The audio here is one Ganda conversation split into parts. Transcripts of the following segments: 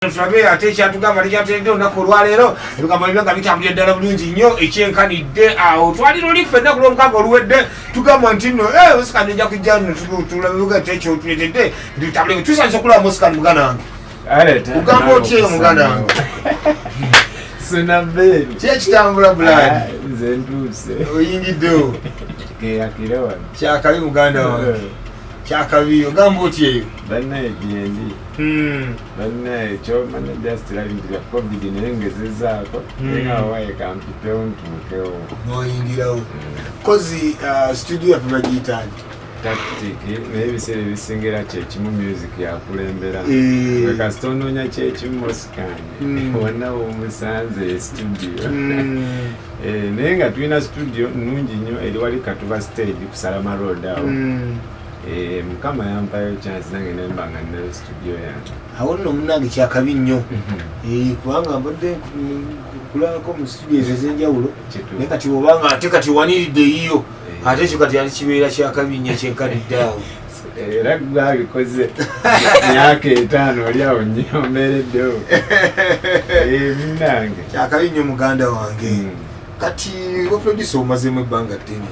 Tulabe ate ekyatugamba tekyatuleetedde olunaku olwaleero. Ebigambo biba nga bitambulira ddala bulungi nnyo ekyenkanidde awo. Twali luli ffe ennaku lwomukaaga oluwedde tugamba nti nno eh, Oscar nja kujja nno tulabe ate ekyotuleetedde tutambule. Tusanyusa okulaba Oscar muganda wange. Ugamba otya eyo muganda wange? Suna beri. Kyekitambula buladi. Ah, nze ntuuse. Oyingiddewo. Keyakire wano. Kyakabi muganda wange. Eh. Kyakabi ogamba otya eyo? Bannaye gyendi. Bannaye kyomanya just labindira COVID naye ngezezaako. Naye nga wawaye kampitewo ntuukewo. Noyingirawo. Kozi studio yaffe bagiyita nti? Tactic naye ebiseera ebisinga era kyekimu music yakulembera. Eh. Kasita onoonya kyekimu osikanye. Wonna womusanze studio. Eh, naye nga tulina studio nnungi nnyo eri wali Katuba stage ku Salama Road awo. Eh, Mukama yampayo chance nange nemba nga ninayo studio yange. Awo nno munnange kyakabi nnyo. Eh, kubanga mbadde kulabako mu studio ezo ez'enjawulo naye kati obanga ate kati waniridde eyiyo ate ekyo kati ati kibeera kyakabi nnyo kyenkanidde awo. Era gwabikoze myaka 5 oli awo nnyombereddewo. Eh, munnange. Kyakabi nnyo muganda wange. Kati oproducer omazeemu ebbanga ddene.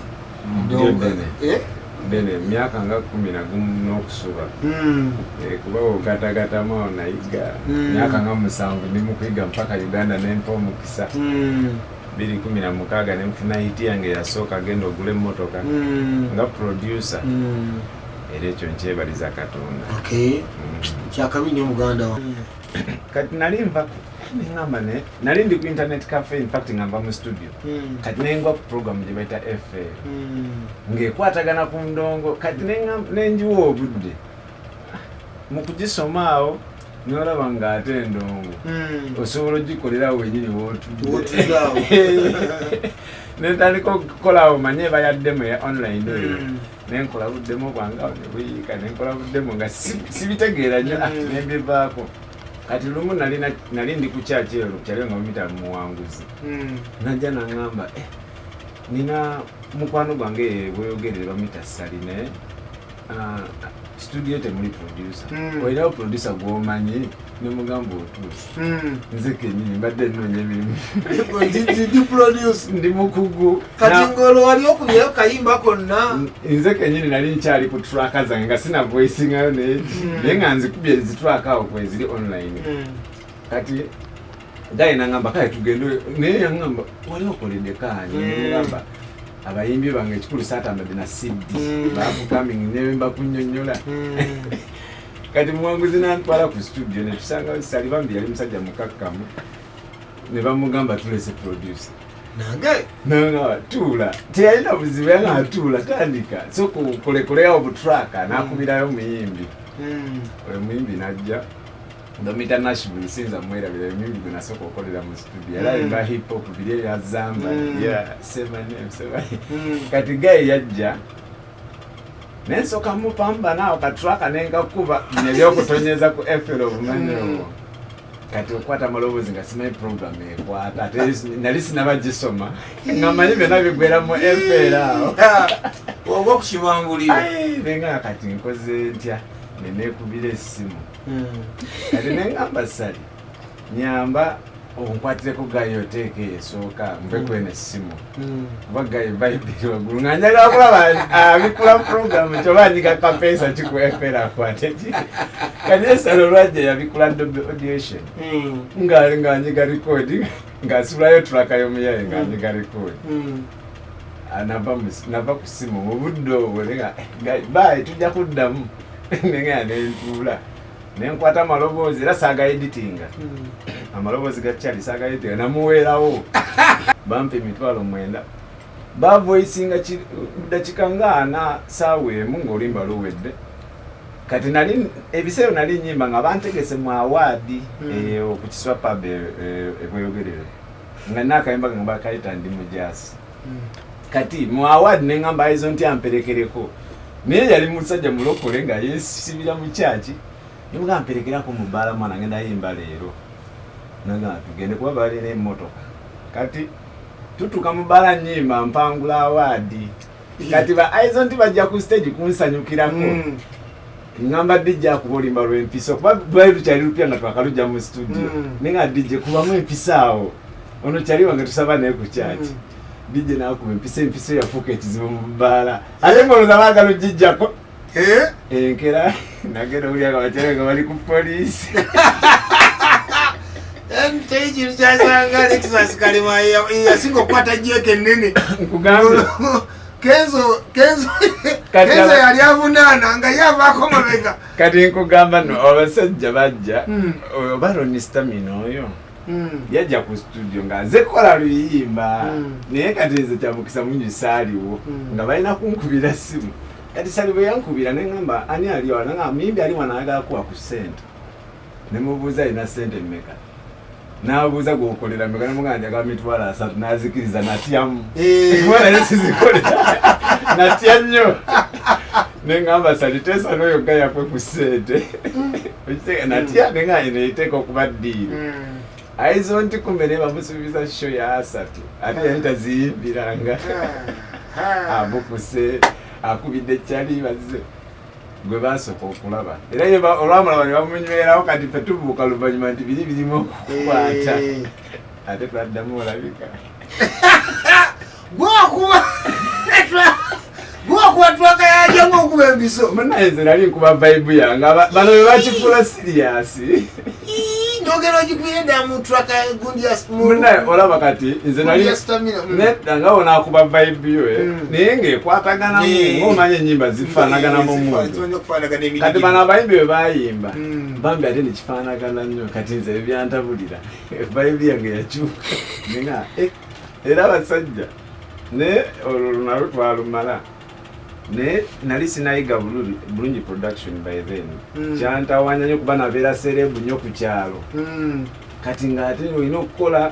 Ddyo ddene. Eh? Ddene, myaka nga 11 n'okusuba. Eh, kuba ogatagatamu awo nayiga. Myaka nga 7 ndi mu kuyiga mpaka Uganda nempa omukisa. 2016 nenfuna hit yange yasooka genda ogula emmotoka nga producer. Era ekyo nkyebaliza Katonda. Okay. Kyakabi nnyo muganda wange. Kati nali nva neŋŋamba ne nali ndi ku internet cafe, in fact nga nva mu studio. Kati nengwa ku program gye bayita FL ng'ekwatagana ku ndongo. Kati nenjiwa obudde mu kugisoma awo nolaba ng'ate endongo osobola ogikolera wenyini W'otudde w'otudde. Awo. Nentandika okukola awo manye eba ya demo ya online eyo. Nenkola buddemo bwange awo ne buyiika, nenkola buddemo nga sibitegeera nnyo, ah, nembivaako. Kati lumu nali ndi ku kyaki eyo kyali nga bamuyita Muwanguzi. Najja naŋŋamba, eh, nina mukwano gwange bweyogerere bamuyita Sali naye ah, studio temuli producer. Olinawo producer gw'omanyi? Nemugamba otuuse. Nze kenyini mbadde nnoonya emirimu. Ndi produce. Ndi mukugu. Kati ng'olwo wali okubyeyo kayimba konna? Nze kenyini nali nkyali ku track zange nga sina voicingayo naye naye nga nzikubye zitrack awo kweziri online. Kati gaye nangamba kale tugende naye yaŋŋamba wali okoledde kaani? Nemugamba abayimbi bange ekikulu saatambadde na CD bafukaming nemba kunnyonnyola. Kati Muwanguzi nantwala ku studio netusanga Sali bambi yali musajja mukakkamu ne bamugamba tulese producer. Nange. Nanga tuula teyalina buzibu yanga tuula tandika so kulekoleawo butraka nakubirayo omuyimbi. Oyo muyimbi najja bamuyita Nashville, sinza mwerabira omuyimbi gwe nasooka okukolera mu studio era ayimba hip hop biri ebya zamba. Yeah, say my name, say my kati guy yajja nensooka mupamba naawo katraka nenkakuba nebyokutonyeza ku FL obumanyi obwo. Kati okwata amaloboozi nga simanyi program ekwata ate nali sinabagisoma nga manyi byonna bigwera mu FL awo. Oba okukibangulira. Ai, nenga kati nkoze ntya nenekubira essimu. Kati neŋŋamba Sali nyamba onkwatireko gayo oteeka eyo esooka nve kweno essimu kuba gayo bayibiri waggulu nga njagala kulaba abikula program kyoba anyiga kapeesa ki ku FL akwate ki. Kati esala olwajja yabikula Dolby Audition nga ng'anyiga record ng'asibulayo traka y'omuyaye ng'anyiga record. Ah, nava ku ssimu mu budde obwo nenga bayi tujja kuddamu nenga nentuula nenkwata amaloboozi era saagaeditinga amaloboozi ga Charlie saagaeditinga namuweerawo bampa 90,000 bavoicinga dakika nga 40 saawa 1 ng'oluyimba luwedde. Kati nali ebiseera nali nyimba nga bantegese mu award ku Kiswa pub ebweyogerere nga nakayimba nga bakayita ndi mujasi. Kati mu award neŋŋamba aizo nti amperekereko naye yali musajja mulokole nga yesibira mu kyaki nemugamba mperekerako mu bbaala mwana ngenda yimba leero nagamba tugende kuba balina emmotoka. Kati tutuuka mu bbaala nyimba mpangula award kati ba aizo nti bajja ku stage kunsanyukirako. Ngamba DJ akuba oluyimba lw'empiso kuba lwali lukyali lupya nga twakalujja mu studio. Naye nga DJ kubamu empiso awo, ono kyali wange tusaba naye ku kyaki. DJ n'akuba empiso, empiso yafuuka ekizibu mu bbaala, ate ng'olowooza baagala ogijjako. Eh? Enkera nagenda owulira nga bakyala nga bali ku poliisi. Teri kintu kyasanga Lexus Kalema yasinga okukwata jeeka ennene. Nkugambye. Kenzo, Kenzo, Kati Kenzo yali avunaana nga ye avaako mabega. Kati nkugamba no abasajja bajja, oba Ronnie Stamina oyo yajja ku studio nga nze kola luyimba, naye kati nze kyamukisa mungi saaliwo, nga balina kunkubira simu. Kati Sali bwe yankubira neŋŋamba ani ali wano, nga muyimbi ali wano ayagala kuwa ku ssente. Ne mubuuza alina ssente mmeka, n'abuuza gwokolera mmeka, nemugamba njagala 30,000, n'azikiriza natyamu. Kuba naye sizikolera, natya nnyo. Neŋŋamba Sali teesa n'oyo ga yakwe ku ssente. Okitegeera? Natya, neŋŋamba eno eteeka okuba deal. Ayizo nti kumbe naye bamusuubiza show ya 30, ate yali taziyimbiranga. Abukuse akubidde kyali bazze gwe basooka okulaba, era ye olwamulaba ne bamunywerawo. Kati ffe tubuuka luvannyuma nti biri birimu okukwata, ate twaddamu olabika. Gwakuba twaka yajamu okuba empiso. Munaye nze nali nkuba vibe yange. Bano be bakifuula serious. Nogera ogikubira eddala mu traka gundi ya Munaye olaba kati nze nali gundi ya Stamina. Nedda, nga onaakuba vibe yo, naye ng'ekwataganamu, ng'omanya ennyimba zifaanaganamu omuntu. Zimanyi okufaanagana emirimu. Kati bano abayimbi bwe bayimba, bambi ate nekifaanagana nnyo. Kati nze ebyantabulira, vibe yange yakyuka nenga era abasajja naye olwo lunalo twalumala, naye nali sinayiga bulungi production by then. Kyantawanya nnyo kuba nabeera celeb nnyo ku kyalo. Kati ng'ate olina okukola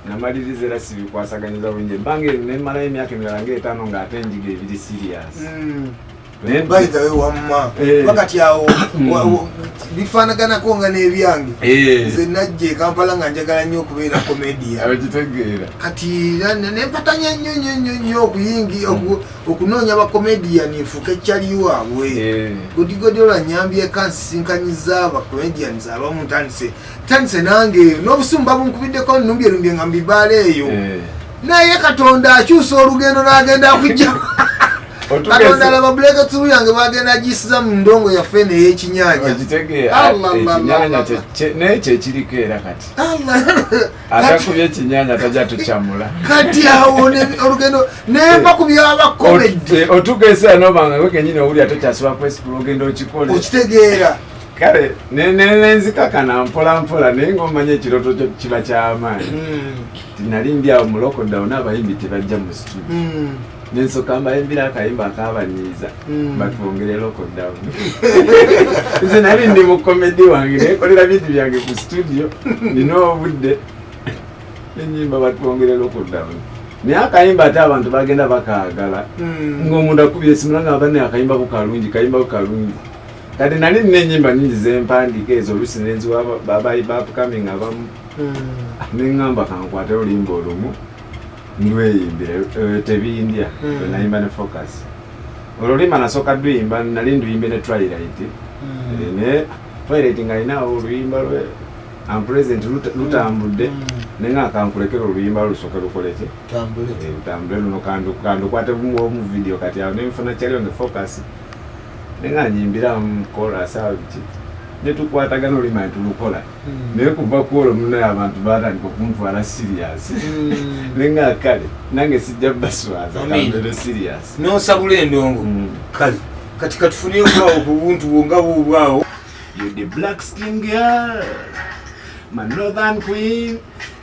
namaliriza era sibikwasaganyiza bulungi ebbanga eryo, nemalayo emyaka emirala ngaetaano ng'ate njiga ebiri serious. By the way, wamma wakati awo bifaanaganako nga n'ebyange. Nze najja e Kampala nga njagala nnyo okubeera comedian. Okitegeera? Kati nempatanya nnyo nnyo nnyo nnyo okuyingi okunoonya bacomedian nfuuke ekyali waabwe. Godigodi olwa nyambyeko nsisinkanyiza abacomedians abamu, ntandise nange n'obusimu babunkubiddeko numbye nga mbibaala eyo. Naye Katonda akyusa olugendo n'agenda akujja. Katonda alaba breakthrough yange bwagenda agiyisiza mu ndongo yaffe neyekinyanya. Okitegeera? Allah, Allah, Ekinyanya Allah. Naye kyekiriko era kati Allah. atakubye ekinyanya tajja tukyamula. Kati awo olugendo nemba ku byaba comedy. Otuuka eseera nobanga gwe kenyini owulira tokyasobola kwesikula, ogenda okikole. Okitegeera? Kale nenzikakana mpola mpola, naye ngaomanya ekirooto kyo kiba kyamaanyi. Nali ndi awo mu lockdown, abayimbi tebajja mu studio, nensooka mbayimbira akayimba akabanyiiza, batwongere lockdown. Nze nali ndi mu comedy wange, nekolera bintu byange ku studio, nina obudde enyimba batwongere lockdown, naye akayimba ate abantu bagenda bakaagala. Ng'omuntu akubye esimu nga banne akayimbako kalungi, kayimbako kalungi. Kati nali nina enyimba nyingi zempandiika ezo, oluusi nenziwa baupcoming abamu. Neŋŋamba kankwate oluyimba olumu ndweyimbire, tebindya. Nayimba ne Focus olwo oluyimba, nasooka duyimba, nali nduyimbe ne Twilight. Naye Twilight nga alinawo oluyimba lwe am present lutambudde, naye nga kankulekera oluyimba lusooke lukoleki? Tambule. Lutambule luno kandukwate mu video. Kati awo nenfuna kyaliwo nge Focus, naye nga nyimbira mu chorus awo biki, netukwatagana oluyimba netulukola. Naye kuva ku olwo munaye abantu batandika okuntwala serious, naye nga kale nange sijja baswaza. Amin. Kambeere serious. Nosabula endongo. Kale kati katufuneko ku buntu bwo nga buubwawo. You the black skin girl, my northern queen.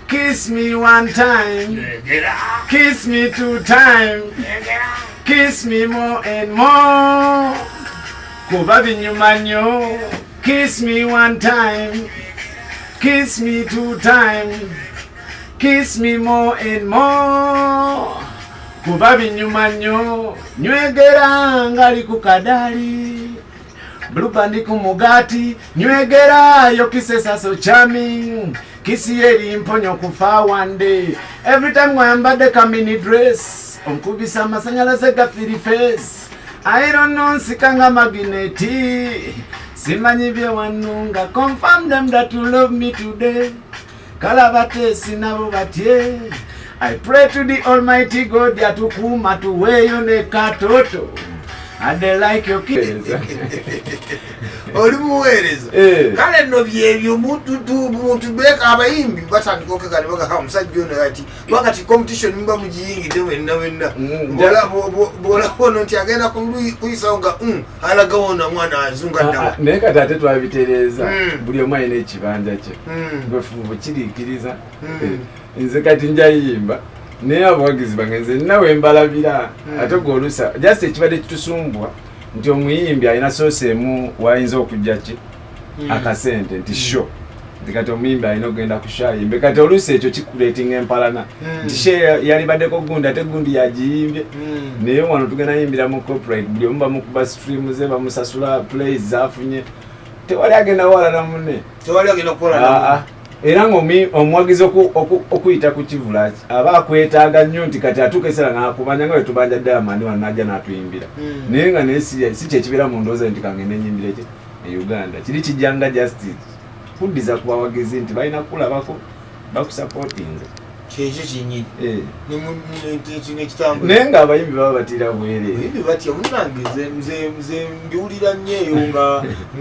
Kiss me one time, kiss me two time, kiss me more and more. Kuba binyuma nnyo. Kiss me one time, kiss me two time, kiss me more and more. Kuba binyuma nnyo. Nywegera ngali ku kadaali. Blue Band ku mugati, nywegera yo kisses are so charming. Kiss yeri mponyo kufa one day. Every time wayambadde ka mini dress, onkubisa amasanyalaze ga firi face. I don't know, nsika nga magineti, simanyi bye wanunga. Confirm them that you love me today. Kalabateesi nabo batye. I pray to the Almighty God atukuuma tuweeyo ne katoto. I dey like your kids. Oli muweereza. Eh. Kale nno byebyo mutubeka abayimbi batandika okekani bagamba omusajja ono kati wakati competition muba mugiyingidde mwenna mwenna. Bw'olaba ono nti agenda kuyisawo nga alaga ono mwana azunga ddawa. Naye kati ate twabitereeza, buli omu alina ekibanja kye. Bwefubu kiriikiriza. Nze kati njayimba naye abawagizi bange nze nina we mbalabira. Ate gwe oluusi just ekibadde kitusumbwa nti omuyimbi alina source emu wayinza okujja ki akasente nti show, nti kati omuyimbi alina okugenda ku show ayimbe. Kati oluusi ekyo kikuleetinga empalana nti show yalibaddeko gundi ate gundi yagiyimbye. Naye wano tugenda yimbira mu corporate, buli omu bamukuba stream ze, bamusasula plays zafunye, tewali agenda walala munne. Tewali agenda kukola na munne. Era ng'omuwagizi okuyita ku kivula aba akwetaaga nnyo nti kati atuuka ekiseera n'akubanja nga bwe tubanja Diamond wano n'ajja n'atuyimbira. Naye nga naye si kyekibeera mu ndowooza nti kangende nyimbire ki e Uganda. Kiri kijja nga just kuddiza ku bawagizi nti balina kukulabako bakusapootinze. Kyekyo kyennyini. Eh. Nekitambula. Naye ng'abayimbi baba batiira bwereere. Abayimbi batya munnange, nze mbiwulira nnyo eyo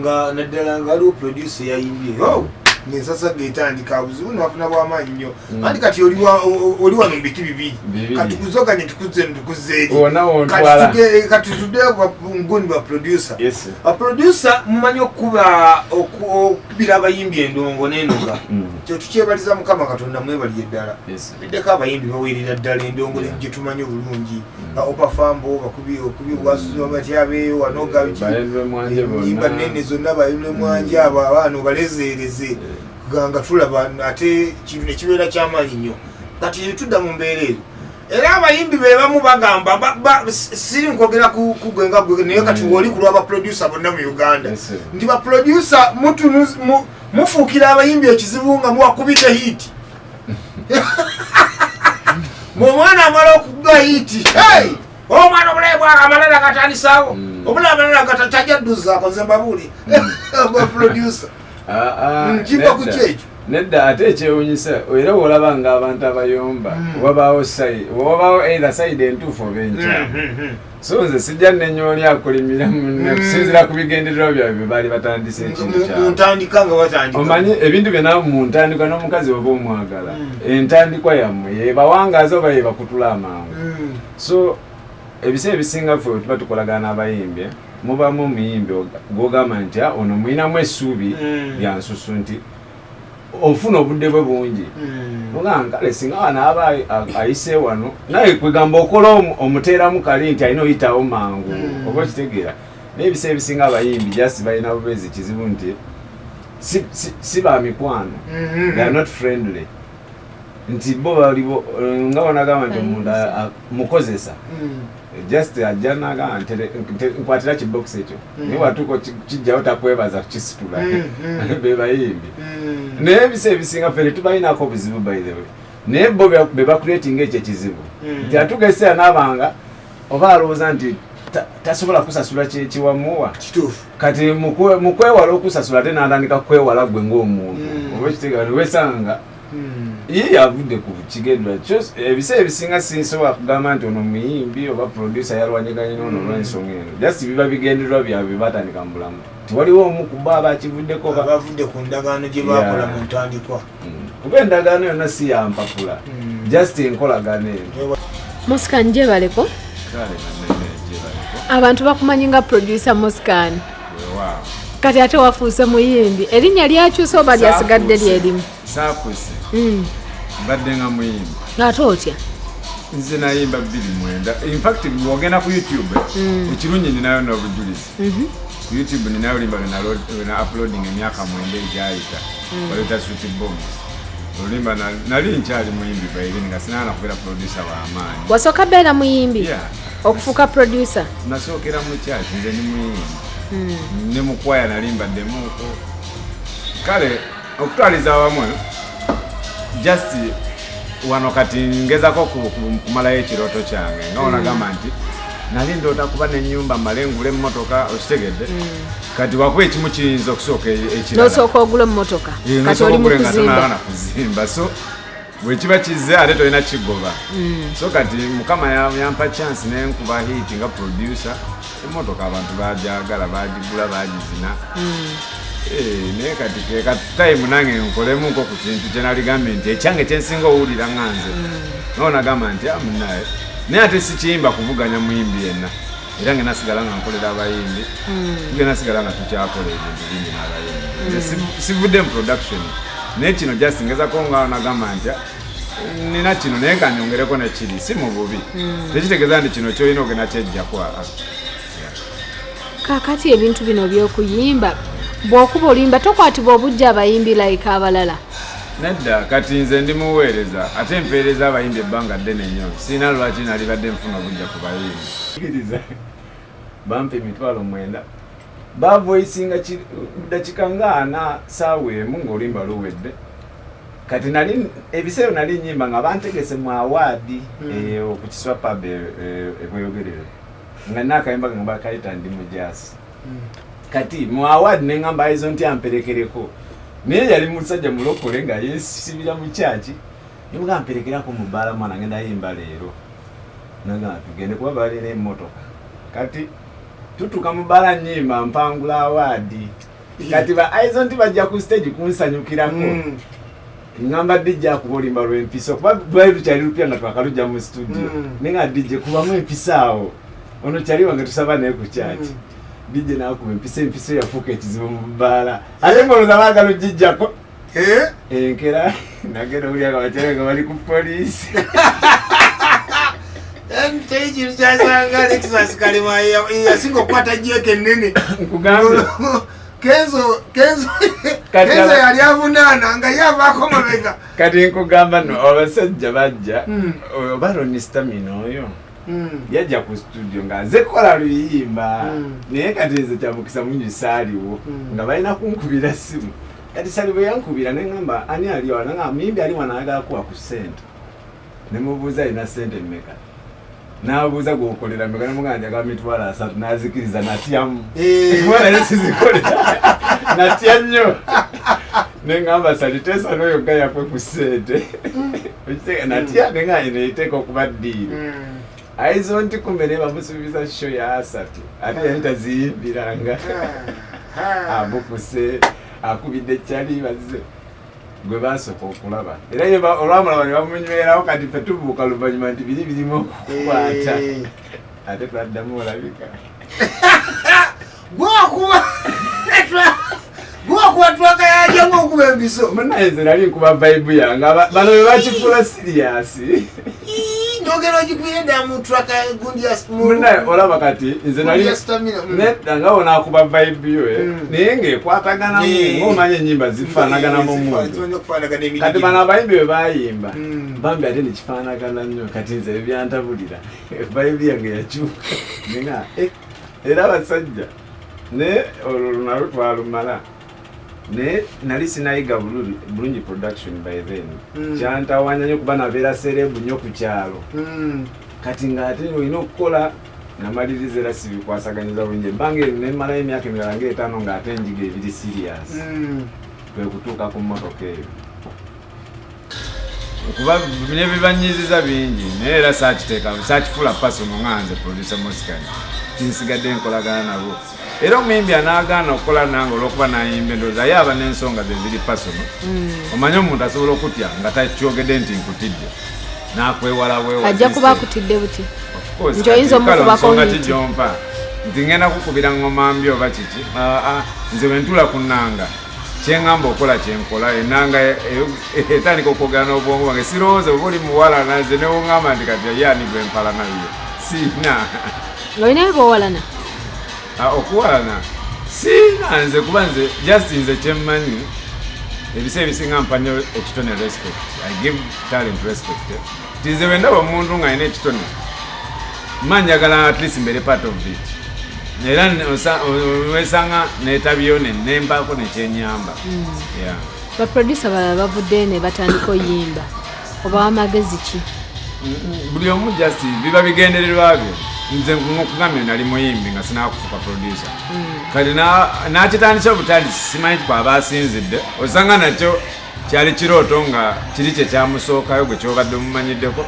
nga naddala nga waliwo producer yayimbye. Oh, ng'ensasagga etandika buzibu nafuna bw'amaanyi nnyo. Anti kati oli wano mu biti bibiri. Bibiri. Kati kuzoganye tukuzze tukuzze eri. Wonna wontwala. Kati tuddeyo nguni ba producer. Yes. Ba producer mumanyi okukubira abayimbi endongo n'enoga. Kyo tukyebaliza Mukama Katonda, mwebaliye ddala. Yes. Biddeko abayimbi baweerera ddala endongo gye tumanyi obulungi. Ba Opafambo bakubi okubi bwasuzi batyabeeyo wanoga biki. Ba Henry Mwanje Ennyimba bonna. nnene zonna ba Henry Mwanje abo abaana obalezeereze. Nga tulaba ate kintu ne kibeera kyamaanyi nnyo. Kati tudda mu mbeera eyo. Era abayimbi be bamu bagamba siri nkwogera ku gwe nga gwe, naye kati w'oli ku lw'aba producer bonna mu Uganda. Yes, sir. Nti ba producer mufuukira abayimbi ekizibu nga muwakubidde hit. Omwana amala okuga hit. Hey! Omwana obulayi bwaka amalala gatandisaawo. Obulayi amalala tajja dduzaako, nze mbabuulire. Ba producer. Kiva ku Nedda. ki ekyo? Nedda, ate ekyewuunyisa era bw'olaba ng'abantu abayomba wabaawo wabaawo either side entuufu oba enkyamu. So nze sijja nnenya oli akulimira munne kusinziira ku bigendererwa byabwe bye baali batandise ekintu Mu kyabwe. ntandika nga batandika. Omanyi ebintu byonna mu ntandikwa n'omukazi oba omwagala, entandikwa yammwe yebawangaaza oba yebakutula amangu. So ebiseera ebisinga ffe bwe tuba tukolagana n'abayimbi, mubamu omuyimbi gw'ogamba nti, "Ah, ono muyinamu essuubi lya nsusu," nti ofuna obudde bwe bungi. Ogamba kale singa wano aba ayise wano, naye kwegamba okola omuteeramu kali nti alina oyitawo mangu. Oba okitegeera? Naye ebiseera ebisinga abayimbi just balina bubeezi kizibu nti si ba mikwano. They are not friendly, nti bo balibo nga bonagamba nti omuntu mukozesa. Just ajja nagamba nkwatira kibokisi ekyo. Naye watuuka kijjawo takwebaza kukisitula. Be bayimbi. Naye ebiseera ebisinga ffe tetubalinako buzibu, by the way, naye bo be bacreatinga ekyo ekizibu. Nti atuuka ekiseera n'abanga oba alowooza nti tasobola kusasula kyekiwamuwa. Kituufu. Kati mu kwewala okusasula ate n'atandika kwewala gwe ng'omuntu. Oba ekitegeera? Wesanga ye yavudde ku kigendwa. Ebiseera ebisinga sinsobola kugamba nti ono muyimbi oba producer yalwanyiganye n'ono olw'ensonga eno. Just biba bigendererwa byabwe batandika mu bulamu, tiwaliwo omu ku bo aba akivuddeko Abavudde ku ndagaano gye bakola mu ntandikwa. Kuba endagaano yonna si ya mpapula. Just enkolagano eno. Moscan, gyebaleko. Kale bannange, gyebaleko. Abantu bakumanyi nga producer Moscan. Weewaawo. Kati ate wafuuse muyimbi, erinnya lyakyuse oba lyasigadde lyerimu? Saafuuse. Mbadde nga muyimbi. Ate otya? Nze nayimba 2009. Infact bwogenda ku YouTube, ekirungi ninayo n'obujulizi. Ku YouTube ninayo oluyimba lwe na uploading emyaka 9 egyayita, baluyita Sweet Bomb. Oluyimba nali nkyali muyimbi bairi nga sinana kubeera producer w'amaanyi. Wasooka beera muyimbi Yeah. okufuuka producer? Nasookera mu church, nze ndi muyimbi ne mukwaya nali mbaddemuuko. Kale okutwaliza awamu, just wano kati ngezako kumalayo ekirooto kyange nga onagamba nti Nali ndoota kuba n'ennyumba, mmale ngula emmotoka, okitegedde? Kati wakuba ekimu kiyinza okusooka ekirala. Nosooka ogula emmotoka. Eh, kati oli nosooka mu ogule nga kuzimba. tonalaba na kuzimba, so bwekiba kizze ate tolina kigoba. So kati Mukama yampa chance nenkuba hit nga producer, emmotoka abantu bajagala, bagigula, bagizina. Eh, naye kati keka time nange nkolemuko ku kintu kyenaligambye nti ekyange kyensinga owulira nga nze. Naye nagamba nti amunaye, naye ate sikiyimba kuvuganya muyimbi yenna, era ngenda sigala nga nkolera abayimbi, tugenda sigala nga tukyakola ebintu bingi n'abayimbi. Nze sivudde mu production, naye kino just ngezako nga nagamba nti nina kino, naye kanyongereko nekiri si mu bubi, tekitegeeza nti kino kyolina ogenda kyejjako. Yeah. Kaakati ebintu bino byokuyimba, bw'okuba oluyimba tokwatibwa obujja abayimbi like abalala? Nedda, kati nze ndi muweereza, ate mpeereza abayimbi ebbanga ddene nnyo, sirina lwaki nalibadde nfuna obujja ku bayimbi. Kkiriza bampa 90,000, bavoisinga dakika nga 40, saawa emu ng'oluyimba luwedde. Kati nali ebiseera nali nyimba nga bantegese mu award ku Kiswa Pub ebweyogerere, nga nakayimba nga bakayita Ndi Mujasi. Kati mu award neŋŋamba aizo nti amperekereko, naye yali musajja mulokole nga yesibira mu kyaki, nemuga mperekerako mu bbaala, mwana ngenda yimba leero. Nagamba tugende kuba balina emmotoka. Kati tutuuka mu bbaala, nyimba, mpangula award. Kati ba aizo nti bajja ku stage kunsanyukirako. Ngamba DJ akuba olimba lw'empiso, kuba lwali lukyali lupya nga twakalujja mu studio. Naye nga DJ kubamu empiso awo, ono kyali wange tusaba naye ku kyaki. DJ nakuba empiso, empiso yafuuka ekizibu mu bbaala, ate ng'olowooza baagala ogijjako. Eh? Enkera nagenda owulira nga bakyala nga bali ku poliisi. Teri kintu kyasanga Lexus Kalema yasinga okukwata jeke ennene. Nkugambye. Kenzo, Kenzo, Kati Kenzo yali avunaana nga ye avaako mabega. Kati nkugamba no abasajja bajja, oba Ronnie Stamina oyo yajja ku studio ng'aze kukola luyimba. Naye kati nze kyamukisa mungi saaliwo, nga balina kunkubira simu. Kati Sali bwe yankubira neŋŋamba ani ali wano, nga muyimbi ali wano ayagala kuwa ku ssente. Nemubuuza alina ssente mmeka, n'abuuza gwokolera mmeka, nemugamba njagala 30,000, n'azikiriza. Natyamu. Kuba naye sizikolera, natya nnyo. Neŋŋamba Sali teesa n'oyo ga yakwe ku ssente. Okitegeera? Natya, neŋŋamba eno eteeka okuba deal. Ayizo nti kumbe naye bamusuubiza show ya 30, ate yali taziyimbiranga. Abukuse akubidde kyali bazze gwe basooka okulaba, era ye olwamulaba ne bamunywerawo. Kati ffe tubuuka luvannyuma nti biri birimu okukwata. Ate twaddamu olabika. Gwakuba twaka yajjamu okuba empiso. Munaye nze nali nkuba vibe yange. Bano be bakifuula serious. Nogera ogikwire ddala mu traka gundi ya Munaye olaba kati nze nali gundi ya Stamina. Nedda, nga onaakuba vibe yo naye ng'ekwataganamu. Ng'omanya ennyimba zifaanaganamu muntu. Zimanyi okufaanagana emirimu. Kati bano abayimbi bwe bayimba, bambi ate nekifaanagana nnyo. Kati nze ebyantabulira, vibe yange yakyuka nenga era abasajja naye olwo nalwo twalumala, naye nali sinayiga bulungi production by then. Kyantawanya nnyo kuba nabeera celeb nnyo ku kyalo. Kati ng'ate olina okukola namaliriza era sibikwasaganyiza bulungi. Ebbanga eryo nemalayo emyaka emirala ngaetaano ng'ate njiga ebiri serious, kwe kutuuka ku mmotoka eyo, kuba nebibanyiziza bingi, naye era sakiteeka, sakifuula personal. Nga nze producer Moscan tinsigadde nkolagana nabo, era omuyimbi anaagaana okukola nange olwokuba nayimba, endowooza ye aba n'ensonga ze ziri personal. Omanye omuntu asobola okutya nga takyogedde nti nkutidde, nakwewala bwewazi. Ajja kuba akutidde buti. Of course, Nti oyinza kati kale omukubako nsonga hit. ki gyompa nti ngenda kukubira ngoma mbi oba kiki? Nze bwe ntula ku nnanga, kyeŋŋamba okola kyenkola. Ennanga etandika okwogera n'obwongo bwange, sirowooza oba oli muwala. Nanze newoŋŋamba nti kati ye ani gwe mpalana ye, siina. Olinayo bwowalana? Okuwalana siina nze, kuba nze just nze kyemmanyi, ebiseera ebisinga mpa nnyo ekitone respect. I give talent respect. Ti nze bwe ndaba omuntu ng'alina ekitone, mma njagala at least mbeere part of it, era wesanga netabyeyo nempaako nekyenyamba. Yeah. Baproducer balala bavuddeyo ne batandika oyimba, obawa magezi ki? Buli omu just biba bigendererwa bye. Nze nkugambye, nali muyimbi nga sinakufuuka producer. Kati nakitandisa obutandisi, simanyi kwaba asinzidde, osanga nakyo kyali kirooto nga kiri kyekyamusookayo gwe kyobadde omumanyiddeko.